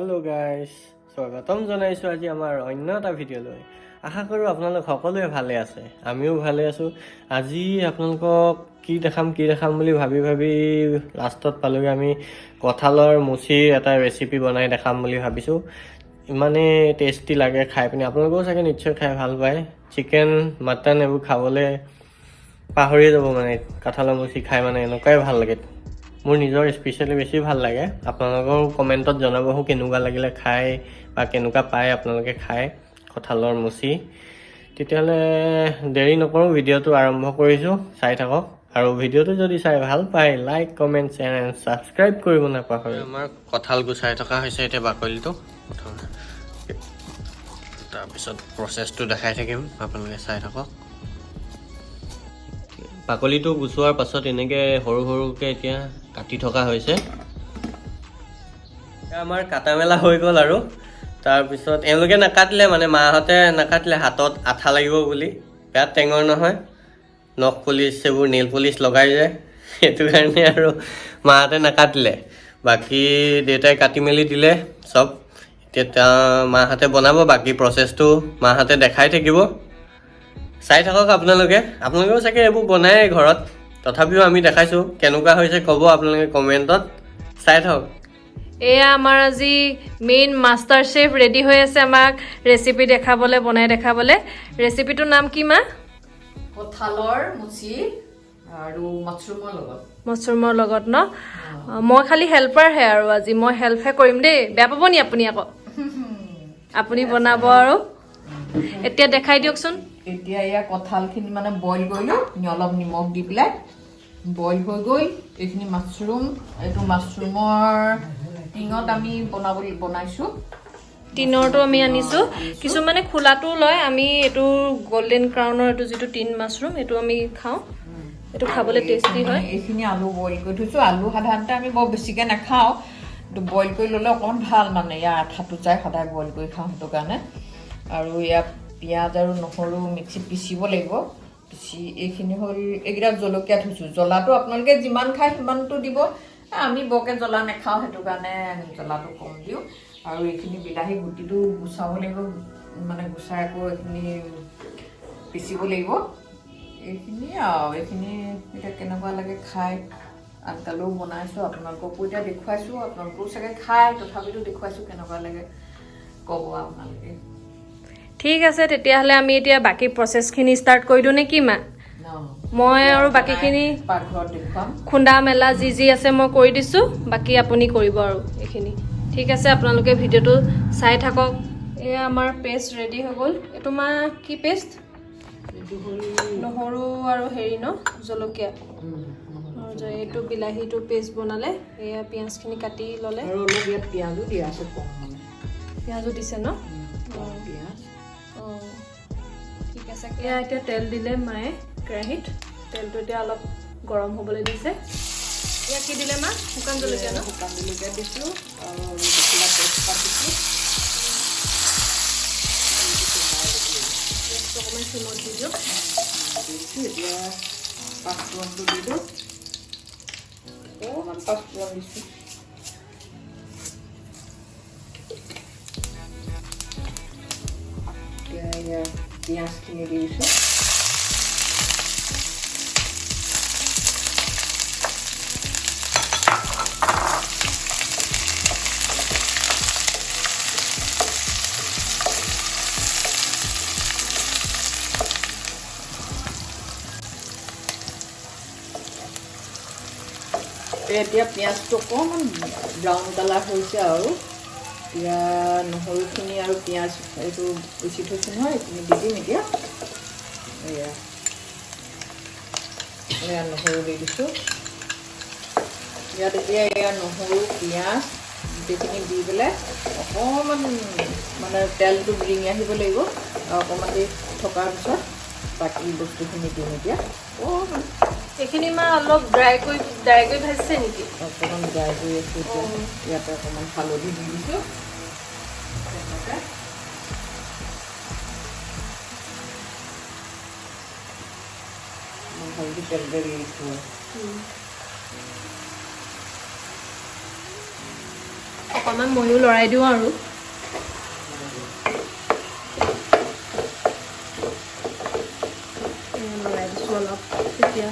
Hello' guys, স্বাগতম জনাইছোঁ আজি আমাৰ অন্য এটা ভিডিঅ'লৈ। আশা কৰোঁ আপোনালোক সকলোৱে ভালে আছে, আমিও ভালে আছোঁ। আজি আপোনালোকক কি দেখাম কি দেখাম বুলি ভাবি ভাবি লাষ্টত পালোগৈ, আমি কঁঠালৰ মুচিৰ এটা ৰেচিপি বনাই দেখাম বুলি ভাবিছোঁ। ইমানেই টেষ্টি লাগে খাই পিনি, আপোনালোকেও চাগে নিশ্চয় খাই ভাল পায়। চিকেন, মাটন এইবোৰ খাবলৈ পাহৰিয়ে যাব মানে কঁঠালৰ মুচি খাই, মানে এনেকুৱাই ভাল লাগে। মোৰ নিজৰ স্পেচিয়েলি বেছি ভাল লাগে। আপোনালোকেও কমেণ্টত জনাবহো কেনেকুৱা লাগিলে খাই বা কেনেকুৱা পায় আপোনালোকে খাই কঁঠালৰ মুচি। তেতিয়াহ'লে দেৰি নকৰোঁ, ভিডিঅ'টো আৰম্ভ কৰিছোঁ, চাই থাকক। আৰু ভিডিঅ'টো যদি চাই ভাল পায়, like, comment, share and subscribe কৰিব নাপাহৰে। আমাৰ কঁঠাল গুচাই থকা হৈছে এতিয়া বাকলিটো প্ৰথমে, তাৰপিছত প্ৰচেছটো দেখাই থাকিম, আপোনালোকে চাই থাকক। বাকলিটো গুচোৱাৰ পাছত এনেকৈ সৰু সৰুকৈ এতিয়া কাটি থকা হৈছে। এতিয়া আমাৰ কাটা মেলা হৈ গ'ল আৰু তাৰপিছত এওঁলোকে নাকাটিলে, মানে মাহঁতে নাকাটিলে, হাতত আঠা লাগিব বুলি। বেয়া টেঙৰ নহয়, নখ পলিচ এইবোৰ নেইল পলিচ লগাই যায়, সেইটো কাৰণে আৰু মাহঁতে নাকাটিলে। বাকী দেউতাই কাটি মেলি দিলে চব। এতিয়া তেওঁ মাহঁতে বনাব, বাকী প্ৰচেছটো মাহঁতে দেখাই থাকিব, চাই থাকক আপোনালোকে। আপোনালোকেও চাগে এইবোৰ বনায় ঘৰত, তথাপিও আমি দেখাইছোঁ, কেনেকুৱা হৈছে ক'ব আপোনালোকে কমেণ্টত, চাই থাকক। এয়া আমাৰ আজি মেইন মাষ্টাৰ চেফ ৰেডি হৈ আছে আমাক ৰেচিপি দেখাবলৈ, বনাই দেখাবলৈ। ৰেচিপিটোৰ নাম কি মা? কঁঠালৰ মুচি আৰু মাছৰুমৰ লগত। মাছৰুমৰ লগত ন? মই খালি হেল্পাৰহে আৰু আজি মই হেল্পহে কৰিম দেই, বেয়া পাব নি আপুনি? আকৌ আপুনি বনাব আৰু এতিয়া দেখাই দিয়কচোন। এতিয়া এয়া কঁঠালখিনি মানে বইল কৰিলোঁ, অলপ নিমখ দি পেলাই বইল হৈ গ'ল। এইখিনি মাছৰুম, এইটো মাছৰুমৰ টিঙত আমি বনাইছোঁ। টিনৰটো আমি আনিছোঁ, কিছুমানে খোলাটোও লয়। আমি এইটো গল্ডেন ক্ৰাউনৰ এইটো যিটো টিন মাছৰুম, এইটো আমি খাওঁ, এইটো খাবলৈ টেষ্টি হয়। এইখিনি আলু বইল কৰি থৈছোঁ। আলু সাধাৰণতে আমি বৰ বেছিকৈ নাখাওঁ, এইটো বইল কৰি ল'লে অকণমান ভাল, মানে ইয়াৰ আঠাটো যায়, সদায় বইল কৰি খাওঁ সেইটো কাৰণে। আৰু ইয়াত পিঁয়াজ আৰু নহৰু মিক্সিত পিচিব লাগিব, পিচি এইখিনি হ'ল। এইকেইটা জলকীয়া থৈছোঁ। জ্বলাটো আপোনালোকে যিমান খায় সিমানটো দিব। আমি বৰকৈ জ্বলা নাখাওঁ, সেইটো কাৰণে জ্বলাটো কম দিওঁ। আৰু এইখিনি বিলাহী গুটিটো গুচাব লাগিব, মানে গুচাই আকৌ এইখিনি পিচিব লাগিব। এইখিনি আৰু এইখিনি এতিয়া কেনেকুৱা লাগে খাই, আনকালেও বনাইছোঁ, আপোনালোককো এতিয়া দেখুৱাইছোঁ। আপোনালোকেও চাগে খায়, তথাপিতো দেখুৱাইছোঁ, কেনেকুৱা লাগে ক'ব আপোনালোকে। ঠিক আছে, তেতিয়াহ'লে আমি এতিয়া বাকী প্ৰচেছখিনি ষ্টাৰ্ট কৰি দিওঁ নে কি মা? ন। মই আৰু বাকীখিনি পাকঘৰত দেখুৱাম। খুন্দা মেলা যি যি আছে মই কৰি দিছোঁ, বাকী আপুনি কৰিব আৰু এইখিনি। ঠিক আছে, আপোনালোকে ভিডিঅ'টো চাই থাকক। এয়া আমাৰ পেষ্ট ৰেডি হৈ গ'ল। এইটো মা কি পেষ্ট? এইটো হ'ল নহৰু আৰু হেৰি ন, জলকীয়া। আৰু এইটো বিলাহীটো পেষ্ট বনালে। এয়া পিঁয়াজখিনি কাটি ল'লে। আৰু অলপ ইয়াত পিঁয়াজো দিয়া আছে কম মানে। পিঁয়াজো দিছে ন? কম পিঁয়াজ। অঁ, ঠিক আছে। এয়া এতিয়া তেল দিলে মায়ে কেৰাহীত, তেলটো এতিয়া অলপ গৰম হ'বলৈ দিছে। এয়া কি দিলে মা? শুকান জলকীয়া ন? শুকান জলকীয়া দিছোঁ আৰু দুখিলা তেজপাত দিছোঁ। পিঁয়াজটো অকণমান চিমত দি দিয়ক। দিছোঁ। এতিয়া পাঁচফোৰণটো দি দিওঁ, অকণমান পাঁচফোৰণ দিছোঁ। এতিয়া ইয়াৰ পিঁয়াজখিনি দি দিছোঁ। এতিয়া পিঁয়াজটো অকণমান ব্ৰাউন কালাৰ হৈছে আৰু এতিয়া নহৰুখিনি আৰু পিঁয়াজ এইটো পিচি থৈছোঁ নহয়, এইখিনি দি দিম এতিয়া। এয়া এয়া নহৰু দি দিছোঁ ইয়াত। এতিয়া এয়া নহৰু পিঁয়াজ গোটেইখিনি দি পেলাই অকণমান মানে তেলটো বিৰিঙি আহিব লাগিব আৰু অকণমান দেৰি থকাৰ পিছত বাকী বস্তুখিনি দিম। এতিয়া অকণমান এইখিনি মা অলপ ড্ৰাই কৰি ভাজিছে নেকি? অকণমান ড্ৰাই কৰি আছোঁ এতিয়া। ইয়াতে অকণমান হালধি দি দিছোঁ তেনেকৈ। হালধি তেলতে দি দিছোঁ আৰু। অকণমান ময়ো লৰাই দিওঁ আৰু। এয়া লৰাই দিছোঁ অলপ এতিয়া।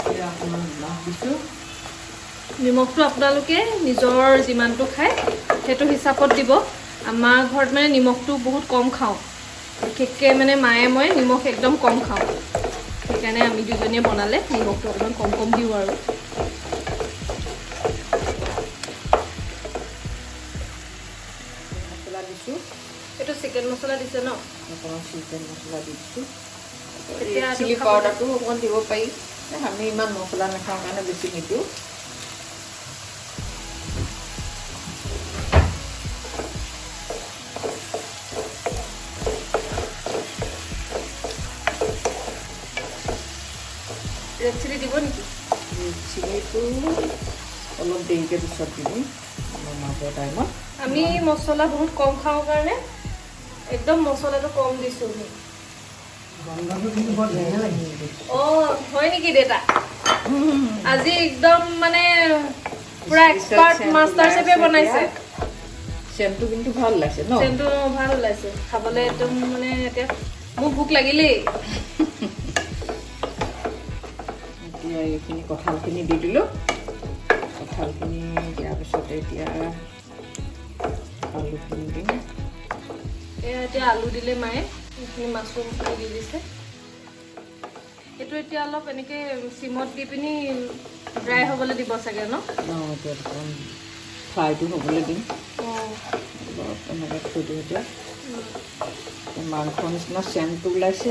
এতিয়া অকণমান নিমখ দিছোঁ। নিমখটো আপোনালোকে নিজৰ যিমানটো খায় সেইটো হিচাপত দিব। আমাৰ ঘৰত মানে নিমখটো বহুত কম খাওঁ, বিশেষকৈ মানে মায়ে মই নিমখ একদম কম খাওঁ, সেইকাৰণে আমি দুজনীয়ে বনালে নিমখটো অকণমান কম কম দিওঁ আৰু। মছলা দিছোঁ। এইটো চিকেন মছলা দিছে ন? অকণমান চিকেন মছলা দি দিছোঁ। এতিয়া এইটো চিলি খাবলৈ- পাউডাৰটো অকণমান দিব পাৰি। আমি ইমান মছলা নাখাওঁ কাৰণে বেছি নিদিওঁ। ৰেড চিলি দিব নেকি? চিলিটো অলপ দেৰিকৈ পিছত দি দিম, নমাবৰ টাইমত। আমি মছলা বহুত কম খাওঁ কাৰণে একদম মছলাটো কম দিছোঁ আমি। গন্ধটো কিন্তু বৰ ধুনীয়া লাগিছে। অঁ, হয় নেকি দেউতা? আজি একদম মানে পুৰা এক্সপাৰ্ট মাষ্টাৰ চেফে বনাইছে। চেণ্টটো কিন্তু ভাল লাগিছে ন? চেণ্টটো ভাল ওলাইছে, খাবলৈ একদম মানে এতিয়া মোৰ ভোক লাগিলেই। এতিয়া এইখিনি কঁঠালখিনি দি দিলোঁ। কঁঠালখিনি দিয়াৰ পিছতে এতিয়া আলুখিনি দিম। এয়া এতিয়া আলু দিলে মায়ে, এইখিনি মাছৰুমখিনি দি দিছে। এইটো এতিয়া অলপ এনেকৈ চিমত দি পিনি ড্ৰাই হ'বলৈ দিব চাগে ন? অঁ, এতিয়া অকণমান ফ্ৰাইটো হ'বলৈ দিম। অঁ। অলপ এনেকৈ থৈ দিওঁ এতিয়া। মাংস নিচিনা চেণ্টটো ওলাইছে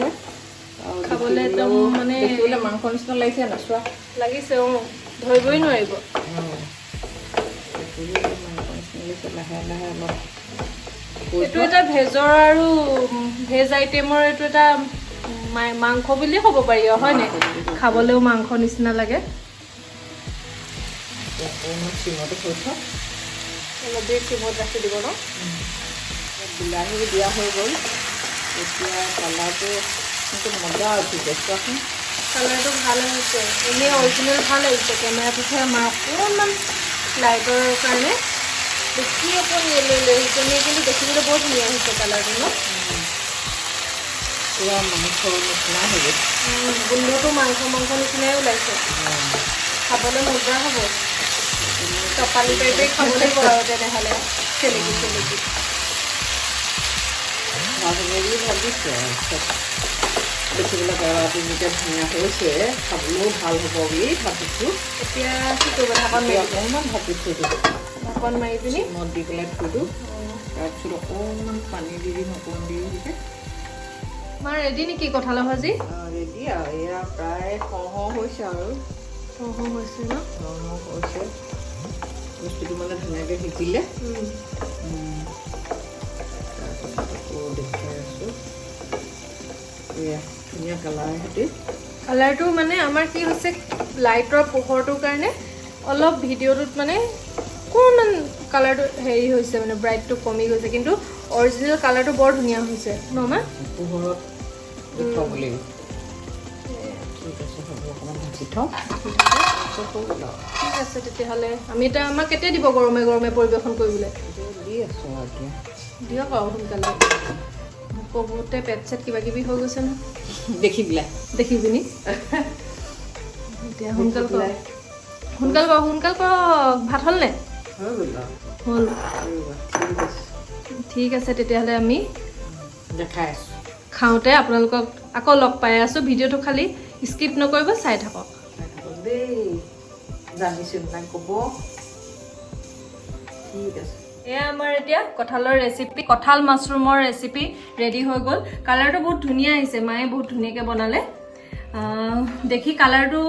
আৰু। খাবলৈ একদম মানে- দেখিবলৈ মাংস নিচিনা লাগিছে নাচোৱা? লাগিছে, অঁ, ধৰিবই নোৱাৰিব। দেখিবলৈ মাংস নিচিনা লাগিছে। লাহে লাহে অলপ এইটো এটা ভেজৰ আৰু ভেজ আইটেমৰ এইটো এটা মাংস বুলিয়ে ক'ব পাৰি আৰু, হয়নে? খাবলৈও মাংস নিচিনা লাগে। অকণমান চিমতে থৈ থওঁ। অলপ দেৰি চিমত ৰাখি দিব ন? বিলাহী দিয়া হৈ গ'ল। এতিয়া কালাৰটো কিন্তু মজা উঠিছে, চোৱাচোন। কালাৰটো ভাল আহিছে। এনেই অৰিজিনেল ভাল আহিছে, কেমেৰাটোতহে আমাৰ অকণমান লাইটৰ কাৰণে বেছি অকণ য়েলো লৈ আহিছে। এনেই কিন্তু দেখিবলৈ বৰ ধুনীয়া হৈছে কালাৰটো ন? পূৰা মাংস নিচিনা হৈ গৈছে। গোন্ধটো মাংস মাংস নিচিনাই ওলাইছে। খাবলৈ মজা হ'ব। টপালি পাৰি পাৰি খাব লাগিব আৰু তেনেহ'লে, চেলেকি চেলেকি। ভাল হ'ব বুলি ভাবিছোঁ আৰু চব দেখিবলৈ কালাৰটো যেতিয়া ধুনীয়া হৈছে, খাবলৈও ভাল হ'ব বুলি ভাবিছোঁ। এতিয়া কি কৰিব? ঢাকন মাৰি এতিয়া দিব? অকণমান ঢাকি থৈ দিওঁ। ঢাকন মাৰি পিনি চিমত দি পেলাই থৈ দিওঁ। তাৰপিছত অকণমান পানী দি দিম, অকণমান দেৰিকৈ। মা, ৰেডি নেকি কঁঠালৰ ভাজি? ৰেডি আৰু। এয়া প্ৰায় হওঁ হওঁ হৈছে আৰু। হওঁ হওঁ হৈছে ন? হওঁ হওঁ হৈছে। বস্তুটো মানে ধুনীয়াকৈ সিজিলে। তাৰপিছত আকৌ দেখুৱাই আছোঁ, এয়া ধুনীয়া কালাৰ সৈতে। কালাৰটো মানে আমাৰ কি হৈছে, লাইটৰ পোহৰটোৰ কাৰণে অলপ ভিডিঅ'টোত মানে অকণমান কালাৰটো হেৰি হৈছে, মানে ব্ৰাইটটো কমি গৈছে, কিন্তু অৰিজিনেল কালাৰটো বৰ ধুনীয়া হৈছে ন মা? পোহৰত দেখুৱাব লাগিব। ঠিক আছে, হ'ব, অকণমান ঢাকি থওঁ, তাৰপিছত হৈ গ'ল আৰু। ঠিক আছে তেতিয়াহ'লে, আমি এতিয়া আমাক কেতিয়া দিব গৰমে গৰমে পৰিৱেশন কৰিবলৈ? এতিয়া দি আছোঁ আৰু এতিয়া। দিয়ক আৰু সোনকালে। বহুতে পেট চেট কিবা কিবি হৈ গৈছে ন। দেখি পেলাই। দেখি পিনি। এতিয়া সোনকাল কৰক, সোনকাল কৰক, সোনকাল কৰক। ভাত হ'ল নে? হৈ গ'ল আৰু। হ'ল? ৰ'বা, ঠিক আছে। ঠিক আছে তেতিয়াহ'লে, আমি দেখাই আছোঁ। খাওঁতে আপোনালোকক আকৌ লগ পাই আছোঁ। ভিডিঅ'টো খালি স্কিপ নকৰিব, চাই থাকক। চাই থাকক দেই। জানিছোঁ নাই ক'ব। ঠিক আছে। এয়া আমাৰ এতিয়া কঁঠালৰ ৰেচিপি, কঁঠাল মাছৰুমৰ ৰেচিপি ৰেডি হৈ গ'ল। কালাৰটো বহুত ধুনীয়া আহিছে। মায়ে বহুত ধুনীয়াকৈ বনালে। দেখি কালাৰটো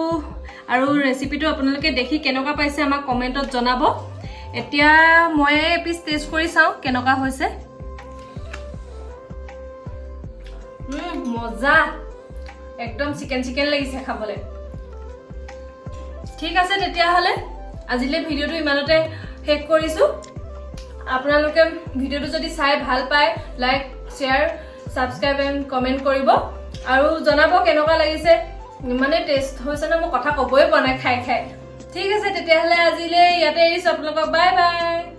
আৰু ৰেচিপিটো আপোনালোকে দেখি কেনেকুৱা পাইছে আমাক কমেণ্টত জনাব। এতিয়া মই এপিচ টেষ্ট কৰি চাওঁ কেনেকুৱা হৈছে। মজা, একদম চিকেন চিকেন লাগিছে খাবলৈ। ঠিক আছে তেতিয়াহ'লে, আজিলৈ ভিডিঅ'টো ইমানতে শেষ কৰিছোঁ। আপোনালোকে ভিডিঅ'টো যদি চাই ভাল পায়, like, share, subscribe and comment কৰিব আৰু জনাব কেনেকুৱা লাগিছে। মানে টেষ্ট হৈছে নে, মই কথা ক'বই পৰা নাই খাই খাই। ঠিক আছে তেতিয়াহ'লে, আজিলৈ ইয়াতে এৰিছোঁ আপোনালোকক। Bye bye.